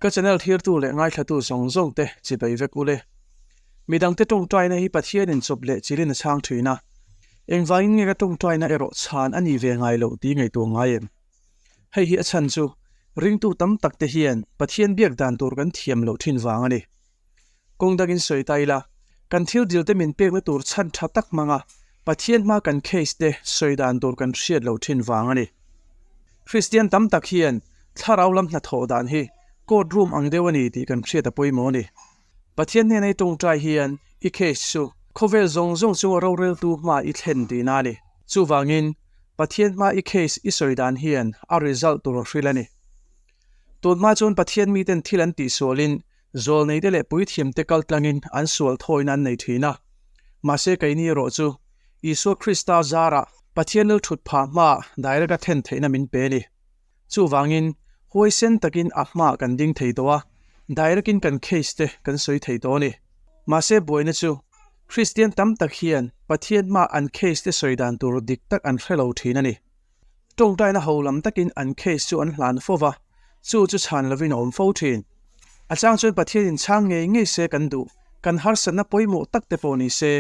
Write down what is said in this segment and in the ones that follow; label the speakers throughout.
Speaker 1: Ka channel thirtu leh ngaithlatu zawng zawng te chibei vek ule. Midangte tawngtaina hi Pathianin chawp leh chilin a chhang thin a. Engvangin nge ka tawngtaina erawh chhan a ni ve ngai loh tih ngaihtuah ngai em? Hei hi a chhan chu ringtu tam tak te hian Pathian biak dan tur kan thiam loh thin vang a ni. Kawng dangin sawi ta ila, kan thil dil te min pekna tur chhan tha tak hmanga Pathian hma kan case te sawi dan tur kan hriat loh thin vang a ni. Kristian tam tak hian thlarau lam hnathawh dan hi court room ang deuh a ni tih kan hriat a pawimawh a ni. Pathian hnena i tawngtai hian i case chu khawvel zawng zawng chunga roreltu hma i thlen tihna a ni. Chuvangin, Pathian hma i case i sawi dan hian a result tur a hrilh a ni. Tun hma chuan Pathian miten thil an tihsualin Zawlneite leh puithiamte kal tlangin an sual thawina an nei thin a. Mahse keini erawh chu Isua Krista zarah Pathian lal thut phah hmaah direct a thlen theihna min pe a ni. Chuvangin, huaisen takin a hmaah kan ding thei tawh a, direct in kan case te kan sawi thei tawh a ni. Mahse buaina chu Kristian tam tak hian Pathian hmaah an case te sawi dan tur dik tak an hre lo thin a ni. Tawngtaina ho lam takin an case chu an hlan fo va, chu chu chhan lovin a awm fo thin. A chang chuan Pathianin chhang ngei ngei se kan duh, kan harsatna pawimawh tak te pawh ni se,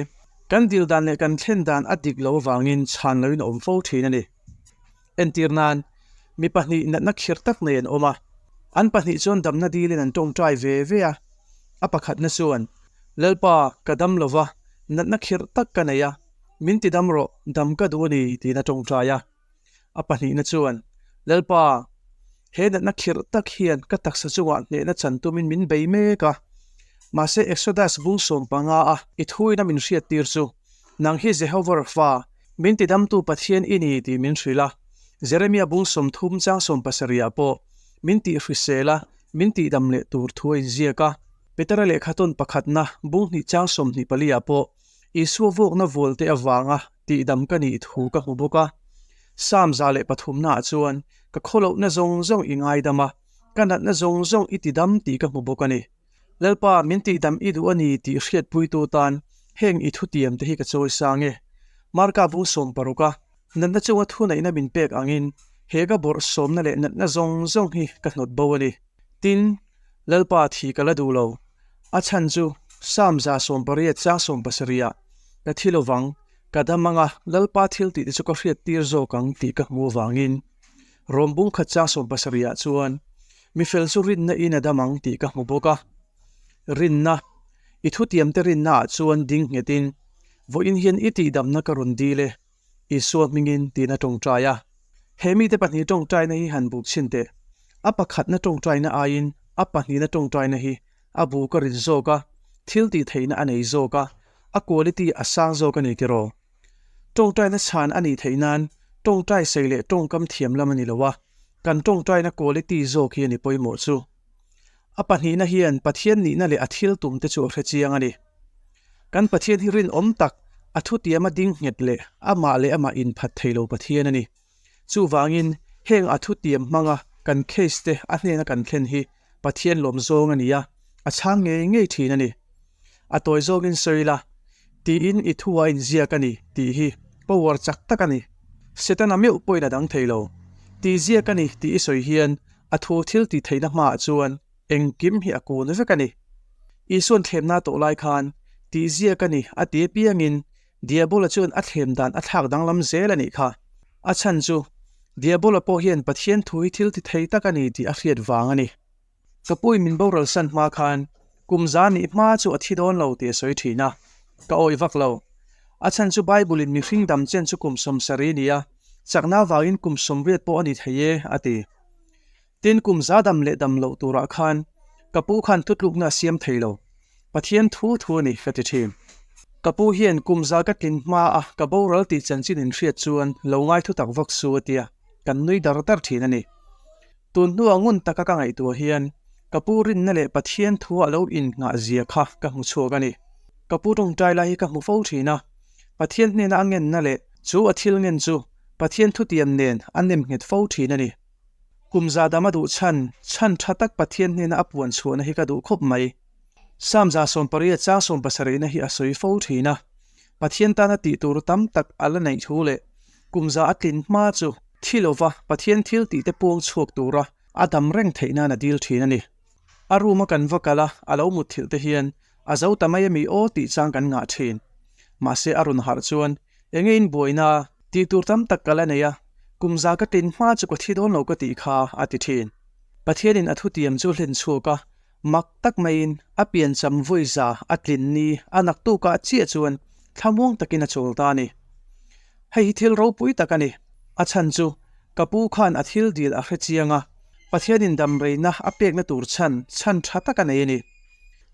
Speaker 1: kan dil dan leh kan thlen dan a dik lo avangin chhan lovin a awm fo thin a ni. Entir nan, mi pahnih natna khir tak nei an awm a, an pahnih chuan damna dilin an tawngtai ve ve a, a pakhatna chuan, Lalpa, ka dam lova, natna khirh tak ka nei a, Min ti dam rawh, dam ka duh a ni, tiin a tawngtai a. A pahnihna chuan, Lalpa, he natna khirh tak hian ka taksa chungah hnehna chan tumin min bei mek a. Mahse Exodus bung 15 a i thuina min hriattir chu, Nang hi Jehovah fa, min ti damtu Pathian i ni tih min hrilh a. Jeremia bung 30 chang 70 ah pawh, min tih hrisel a, min tihdam leh tur thu a inziak a. Petera lehkha tawn pakhatna bung hnih chang 24 ah pawh, Isua vuakna vualte avanga tihdam ka nih thu ka hmu bawk a. Psalm 103 naah chuan ka khawlohna zawng zawng i ngaidam a, ka natna zawng zawng i tidam tih ka hmu bawk a ni. Lalpa, min tihdam i duh a ni tih hriatpuitu tan heng i thutiam te hi ka chawi sang e. Marka bung 60 a natna chunga thuneihna min pek angin he ka bawrhsawmna leh natna zawng zawng hi ka hnawt bo a ni. Tin, Lalpa thi ka la duh lo. A chhan chu Psalm 118 chang 70 ah, Ka thi lovang, ka dam anga Lalpa thil tih te chu ka hriat tir zawk ang tih ka hmu avangin. Rom bung khat chang 70 ah chuan, Mi fel chu rinna in a dam ang tih ka hmu bawk a. Rinna, i thutiamte rinna ah chuan ding nghetin, vawiin hian i tihdamna ka rawn dil e, Isua hmingin tiin a tawngtai a. He mite pahnih tawngtaina hi han buk chhin teh. A pakhatna tawngtaina aiin a pahnihna tawngtaina hi a bu ka rin zawk a, thil tih theihna a nei zawk a, a quality a sang zawk a ni tiraw? Tawngtaina chhan a nih theih nan tawngtai sei leh tawngkam thiam lam a ni lo a, kan tawngtaina quality zawk hi a ni pawimawh chu. A pahnihna hian Pathian nihna leh a thil tum te chu a hre chiang a ni. Kan Pathian hi rinawm tak, a thutiama ding nghet leh amah leh amah inphat thei lo Pathian a ni. Chuvangin, heng a thutiam hmanga kan case te a hnena kan thlen hi Pathian lawm zawng a ni a, a chhang ngei ngei thin a ni. A tawi zawngin sawi la, tiin i thu a inziak a ni tih hi power chak tak a ni. Setana meuh pawhin a dang thei lo. Tih ziak a ni tih i sawi hian a thu thil tih theihna hmaah chuan engkim hi a kun vek a ni. Isuan thlemna tawh lai khan tih ziak a ni a ti apiangin Diabola chuan a thlem dan a thlak danglam zel a nih kha. A chhan chu Diabola pawh hian Pathian thu hi thil ti thei tak a ni tih a hriat vang a ni. Ka pui min boral san hma khan kum za nih hma chu a thi dawn lo tih a sawi thin a, ka awih vak lo. A chhan chu Bible in mihring dam chen chu kum 70 ni a, chakna vangin kum 80 pawh a ni thei e, a ti. Tin kum za dam leh dam loh turah khan ka pu khan thutlukna a siam thei lo. Pathian thu thu a ni ka ti thin. Ka pu hian kum za ka tlin hma a ka boral tih chanchin in hriat chuan lo ngai thu tak vak su a tia, kan nui dar dar thin a ni. Tun hnua ngun taka ka ngaihtuah hian ka pu rinna leh Pathian thu a lo innghah zia kha ka hmu chhuak a ni. Ka pu tawngtai lai hi ka hmu fo thin a, Pathian hnena a ngenna leh chu a thil ngen chu Pathian thutiam nen a nem nghet fo thin a ni. Kum za dam a duh chhan, chhan tha tak Pathian hnena a puan chhuahna hi ka duh khawp mai. Psalm 118 chang 70 hi a sawi fo thin a, Pathian tana tih tur tam tak a la neih thu leh kum za a tlin hma chu thi lova Pathian thil tih te puang chhuak tura a dam reng theih nan a dil thin a ni. A room a kan va kal a, a lo mutthilh te hian a zo ta mai ami aw tih chang kan ngah thin. Mahse a rawn harh chuan enge in buaina tih tur tam tak ka la nei a, kum za ka tlin hma chu ka thi dawn lo ka tih kha a ti thin. Pathianin a thutiam chu hlen chhuak a, mak tak maiin a piancham vawi za a tlin ni a naktukah chiah chuan thlamuang takin a chawl ta a ni. Hei hi thil ropui tak a ni. A chhan chu ka pu khan a thil dil a hre chiang a, Pathianin damreina a pekna tur chhan chhan tha tak a nei a ni.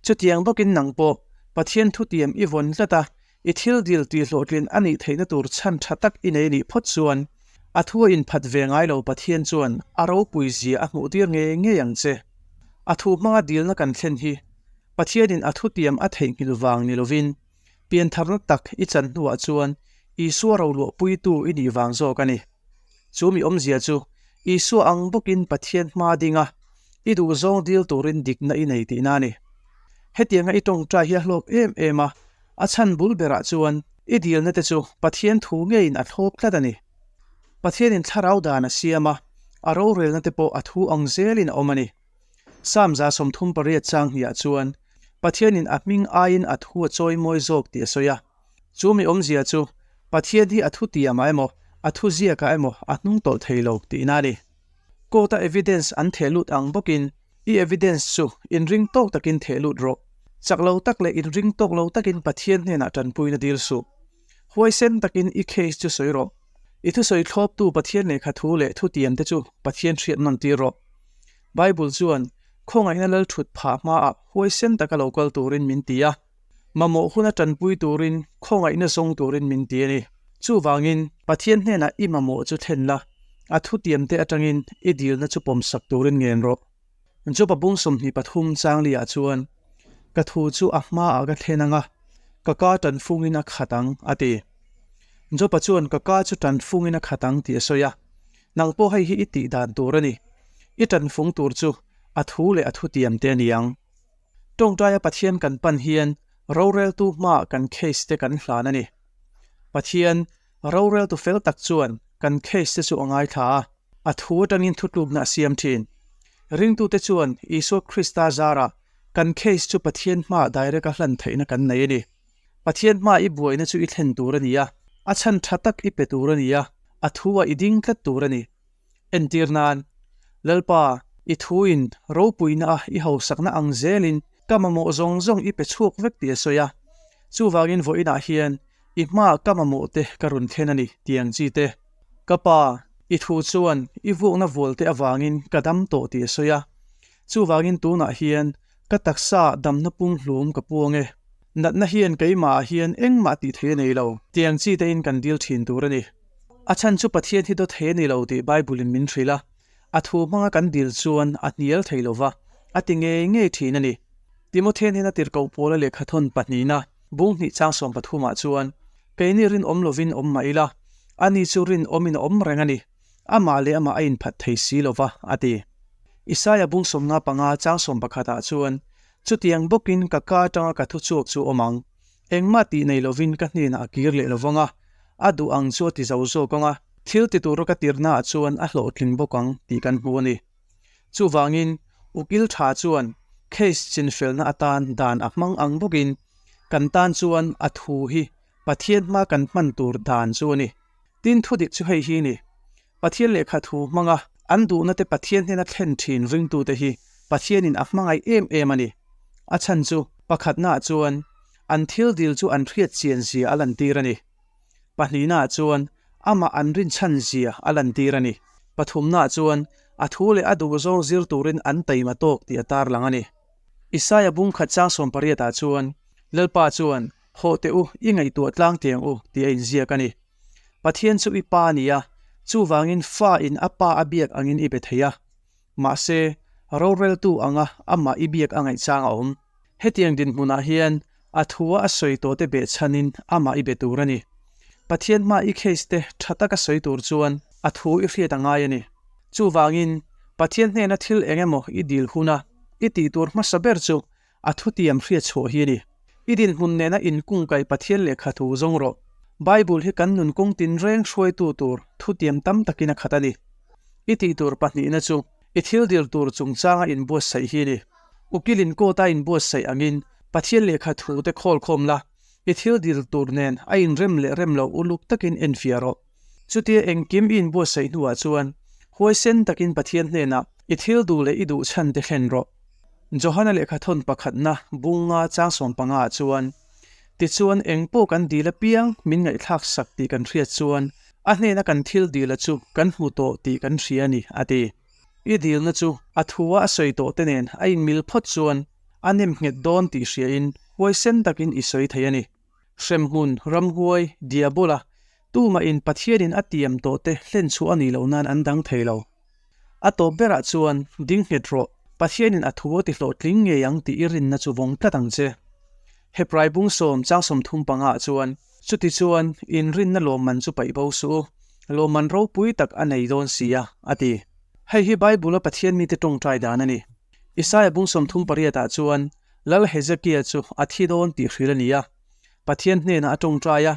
Speaker 1: Chutiang bawkin nang pawh Pathian thutiam i vawn tlat a, i thil dil tihhlawhtlin a nih theihna tur chhan tha tak i nei nih phawt chuan a thu a inphat ve ngai lo Pathian chuan a ropui zia a hmuh tir ngei ngei ang che. A thu hmanga dilna kan thlen hi Pathianin a thutiam a theihnghilh vang ni lovin Piantharna tak i chan hnuah chuan Isua roluahpuitu i nih vang zawk a ni. Chu mi awmzia chu Isua ang bawkin Pathian hma dinga i duhzawng dil turin dikna i nei tihna a ni. Hetianga i tawngtai hi a hlawk em em a, a chhan bul berah chuan i dilna te chu Pathian thu ngeiin a thlawp tlat a ni. Pathianin thlarau dan a siam a, a rorelna te pawh a thu ang zelin a awm a ni. Psalm 38 chang hniah chuan Pathianin a hming aiin a thu a chawi mawi zawk tih a sawi a. Chu mi awmzia chu Pathian hi a thu tiamah emaw, a thu ziakah emaw a hnung tawlh thei lo tihna a ni. Court-a evidence an theh lut ang bawkin i evidence chu inring tawk takin theh lut rawh. Chak lo tak leh inring tawk lo takin Pathian hnenah tanpuina dil suh. Huaisen takin i case chu sawi rawh. I thusawi thlawptu Pathian lehkha thu leh thutiamte chu Pathian hriat nawn tir rawh. Bible chuan khawngaihna lal thut phah hmaah huaisen taka lo kal turin min ti a, mamawh huna tanpui turin khawngaihna zawng turin min ti a ni. Chuvangin, Pathian hnenah i mamawh chu thlen la, a thutiamte atangin i dilna chu pawmsak turin ngen rawh. Joba bung 23 changli-ah chuan, Ka thu chu a hmaah ka thlen ang a, ka ka tanfungin a khat ang, a ti. Joba chuan ka ka chu tanfungin a khat ang tih a sawi a. Nang pawh hei hi i tih dan tur a ni. I tanfung tur chu a thu leh a thutiam te a ni ang. Tawngtaia Pathian kan pan hian roreltu hmaah kan case te kan hlan a ni. Pathian, roreltu fel tak chuan kan case te chu a ngaithla a, a thu atangin thutlukna a siam thin. Ringtute chuan Isua Krista zarah kan case chu Pathian hmaah direct a hlan theihna kan nei a ni. Pathian hma i buaina chu i thlen tur a ni a, a chhan tha tak i pe tur a ni a, a thu-ah i ding tlat tur a ni. Entir nan, Lalpa, i thuin ropuina a i hausakna ang zelin ka mamawh zawng zawng i pe chhuak vek tih a sawi a. Chuvangin vawiinah hian i hmaah ka mamawh te ka rawn thlen a ni tih ang chi te. Ka pa, i thu chuan i vuakna vual te avangin ka dam tawh tih a sawi a. Chuvangin tunah hian Ka taksa damna pumhlum ka puang e. Natna hian keimahah hian engmah tih thei a nei lo. Tiang chi tein kan dil thin tur a ni. A chhan chu Pathian hi dawt thei a ni lo tih Bible-in min hrilh a. A thu hmanga kan dil chuan a hnial thei lo va, a ti ngei ngei thin a ni. Timothea hnena tirhkoh Paula lehkhathawn pahnihna bung hnih chang sawmpathumah chuan, Keini rinawm lovin awm mah ila, ani chu rinawmin a awm reng a ni. Amah leh amah a inphat thei si lo va, a ti. Isaia bung 55 chang 11 ah chuan, Chutiang bawkin ka ka atanga ka thu chhuak chu awm ang. Engmah tih nei lovin ka hnenah a kir leh lo vang a, a duh ang chu a ti zo zawk ang a, thil ti tura ka tirnaah chuan a hlawhtling bawk ang tih kan hmu a ni. Chuvangin, ukil tha chuan case chinfelna atan dan a hmang ang bawkin kan tan chuan a thu hi Pathian hma kan hman tur dan chu a ni. Tin, thu dik chu hei hi ni, Pathian lehkha thu hmanga an duhna te Pathian hnena thlen thin ringtute hi Pathianin a hmangaih em em a ni. A chhan chu, pakhatnaah chuan an thil dil chu an hriat chian zia a lantir a ni. Pahnihnaah chuan amah an rinchhan zia a lantir a ni. Pathumnaah chuan a thu leh a duhzawng zir turin an taima tawk tih a tarlang a ni. Isaia bung khat chang sawmpariatah chuan Lalpa chuan Haw teh u, i ngaihtuah tlang tiang u, tih a inziak a ni. Pathian chu i pa a ni a, chuvangin fa in a pa a biak angin i be thei a. Mahse, roreltu anga amah i biak a ngaihchang a awm. Hetiang dinhmunah hian a thua a sawi tawhte behchhanin amah i be tur a ni. Pathian hmaa i case te tha taka sawi tur chuan a thu i hriat a ngai a ni. Chuvangin, Pathian hnena thil eng emaw i dil huna i tih tur hmasa ber chu A thutiam hriat chhuah hi a ni. I dinhmun nena inkungkaih Pathian lehkha thu zawng rawh. Bible hi kan nun kawng tinreng hruaitu tur thutiam tam takin a khat a ni. I tih tur pahnihna chu i thil dil tur chungchanga inbuatsaih hi a ni. Ukilin court a inbuatsaih angin Pathian lehkha thu te khawl khawm la, i thil dil tur nen a inrem leh rem loh uluk takin enfiah rawh. Chutia engkim i inbuatsaih hnuah chuan huaisen takin Pathian hnenah i thil duh leh i duh chhan te thlen rawh. Johana lehkha thawn pakhatna bunga chang 15 ah chuan, Tichuan eng pawh kan dil apiang min ngaihthlak sak tih kan hriat chuan a hnena kan thil dila chu kan hmu tawh tih kan hria a ni, a ti. I dilna chu a thua a sawi tawh te nen a inmil phawt chuan a nem nghet dawn tih hriain huaisen takin i sawi thei a ni. Hremhmun, ramhuai, diabola, tumahin Pathianin a tiam tawh te hlen chhuah a nih loh nan an dang thei lo. A tawp berah chuan ding nghet rawh, Pathianin a thu a ti hlawhtling ngei ang tih i rinna chu vawng tlat ang che. Hebrai bung sawm chang 35 ah chuan, Chutichuan, inrinna lawmman chu paih bo suh u, lawmman ropui tak a nei dawn si a, a ti. Hei hi Bible-a Pathian mite tawngtai dan a ni. Isaia bung 38 ah chuan Lal Hezekia chu a thi dawn tih hrilh a ni a. Pathian hnenah a tawngtai a,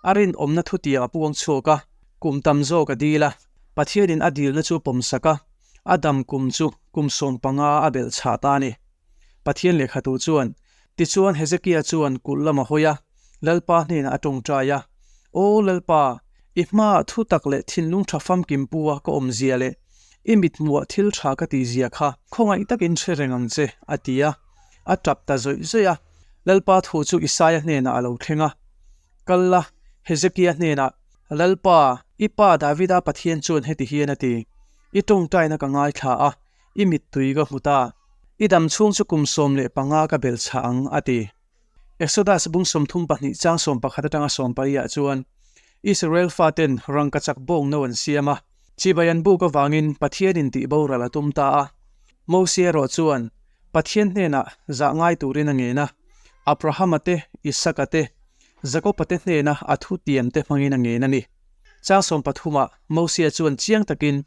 Speaker 1: a rinawmna thutiang a puang chhuak a, kum tam zawk a dil a. Pathianin a dilna chu pawmsak a, a dam kum chu kum 15 a belh chhah ta a ni. Pathian lehkhatu chuan, Tichuan Hezekia chuan kulh lam a hawi a, Lalpa hnenah a tawngtai a, Aw Lalpa, i hmaah thu tak leh thinlung tha famkim pu a ka awmzia leh i mithmuah thil tha ka tihzia kha khawngaih takin hre reng ang che, a ti a. A tap ta zawih zawih a. Lalpa thu chu Isaia hnenah a lo thleng a. Kal la, Hezekia hnenah, Lalpa, i pa Davida Pathian chuan heti hian a ti, I tawngtaina ka ngaithla a, i mittui ka hmu ta. I dam chhung chu kum 15 ka belh chhah ang, a ti. Exodus bung 32 chang 11 atanga 18 ah chuan Israel faten rangkachak bawng no an siam a, chibai an buk avangin Pathianin tih boral a tum ta a. Mosia erawh chuan Pathian hnenah zah ngai turin a ngen a, Abrahama te, Isaka te, Jakoba te hnena a thu tiam te hmangin a ngen a ni. Chang 13 ah Mosia chuan chiang takin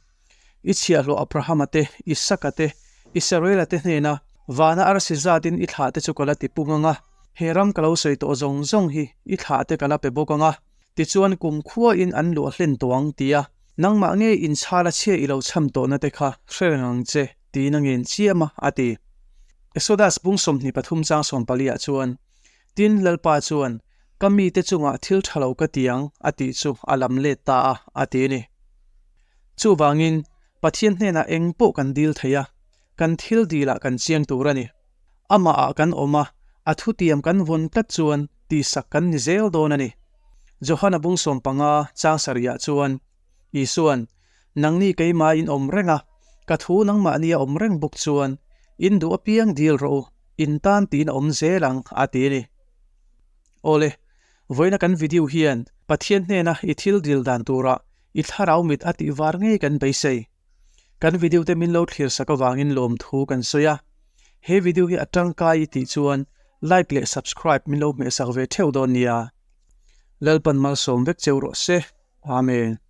Speaker 1: I chhiahhlawh Abrahama te, Isaka te, Israela te hnena vana arsi zatin i thlah te chu ka la ti pung ang a, he ram ka lo sawi tawh zawng zawng hi i thlah te ka la pe bawk ang a, tichuan kum khuain an luah hlen tawh ang tia nangmah ngei inchhal a chhia i lo chham tawhna te kha hre reng ang che tiin a ngen chiam a, a ti. Exodus bung 23 chang 14 ah chuan, Tin, Lalpa chuan, Ka mite chungah thil tha lo ka ti ang, a tih chu a lam let ta a, a ti a ni. Chuvangin, Pathian hnenah eng pawh kan dil thei a, kan thil dilah kan chiang tur a ni. Amahah kan awm a, a thutiam kan vawn tlat chuan tihsak kan ni zel dawn a ni. Johana bung 15 chang sarihah chuan, Isuan, Nangni keimah in awm reng a, ka thu nangmahni a awm reng bawk chuan, in duh apiang dil rawh u, in tan tiin a awm zel ang, a ti a ni. Awle, vawiina kan video hian Pathian hnena i thil dil dan turah i thlarau mit a tih var ngei kan beisei. Kan video te min lo thlir sak avangin lawmthu kan sawi a. He video hi a tangkai i tih chuan like leh subscribe min lo hmehsak ve theuh dawn nia. Lalpan malsawm vek cheu rawh se. Amen.